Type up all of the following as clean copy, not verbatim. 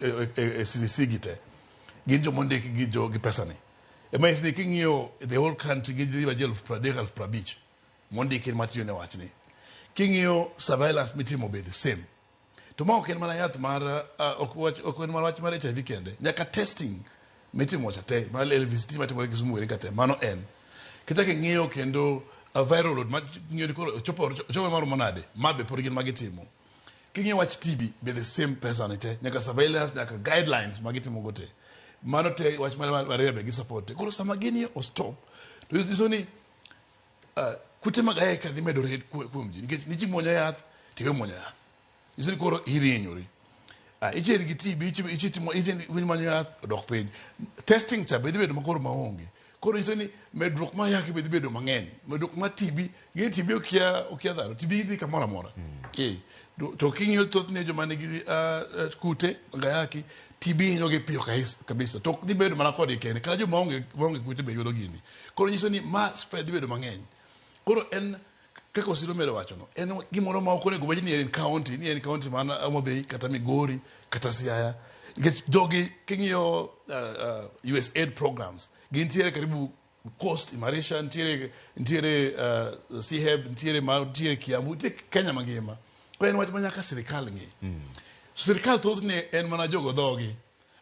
e CCC gi te gin joma ondik gi jo gi pesa ni. Ema nyisi ni king'iyo the whole country gi dhi ji 30,000 50,000 mondiki matiyo ne wachni. King'iyo surveillance mitimo be the same. To ma ok en mana yath mar ok wach ok en mana wach mar HIV kende. Nyaka testing mitimo cha te mar LVCT matimore Kisumu ka te mano en. Kichako ing'iyo kendo viral load ma ng'iyo ni koro ochopo ochopo maromo nade ma be pod gin magitimo. King'iyo wach TB be the same pesa ni te nyaka surveillance nyaka guidelines magitimo go te. Mano te wach mar malaria be gi support te. Koro sama gini o stop to nyiso ni kute mag ayaki dhi medore kuom ji nikech nichi muonyo yath tiwe muonyo yath. Nyiso ni koro idhi hinyori. Ichier gi TB ichi timo ichi manyo yath odok piny. Testing cha be dhi bedo makoro maonge. Koro nyiso ni medruok mar ayaki be dhi bedo mang'eny. Medruok mar TB, gini TB okia dhano. TB dhi kamoro amora. Eh, to king'iyo thothne joma nigi kute mag ayaki, TB hinyogi piyo kabisa. To ok dhi bedo mana kodgi kende. Kata joma onge kute be yudo gini. Koro nyiso ni ma spread dhi bedo mang'eny. Koro en kaka Osiro medo wachono, en gimoro ma ok onego bed ni en county, ni en county man Homa Bay kata Migori kata Siaya. Nikech jogi king'iyo USAID programs, gintiere karibu Coast, Imarisha, nitiere Siheb, nitiere ma nitiere Kiambu, nitiere Kenya mangima. Koro en wach ma nyaka sirikal ng'i. Sirikal thothne en mana jogo dhogi.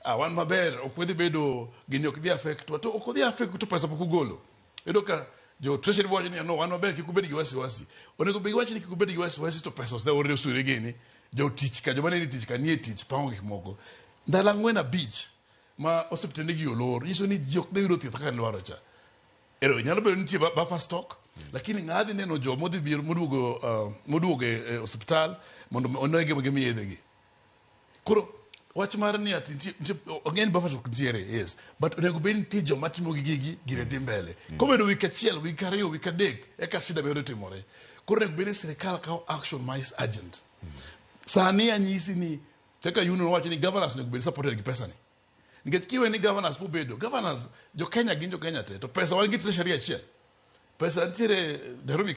Ah, wan maber, ok wadhi bedo, gini ok dhi affect wa. To ok odhi affect to pesa pok ugolo. Iyudo ka jo treasury wacho ni no, wan maber kik ubed gi wasiwasi. Onego bed giwacho ni kik ubed gi wasiwasi to pesa oseore osure gini. Jotich ka, joma ne ni tich ka nie tich pango gik moko. Ndalo ang'wen abich ma osiptende gi olor nyiso ni ji ok dhi yudo thieth kaka nidwaro cha. Ero nyalo bedo ni nitie buffer stock, lakini ng'a dhi neno jo modhi biro moduogo e osiptal mondo one gima gimiyo yedhe gi. Koro wach mar ni ati nitie ong'e ni buffer stock nitiere, yes, but onego bed ni nitie joma timo gi gigi gine dhi mbele. Kobedo wik achiel, wik ariyo, wik adek, eka shida medo timore. Koro onego bed ni sirikal kawo action ma is urgent. Sani anyisi ni kaka union wacho ni governors onego bed supported gi pesa ni. Nikech kiwe ni governors pobedo, governors jo Kenya gin jo Kenya te, to pesa wan gi treasury achiel. Pesa nitiere Nairobi.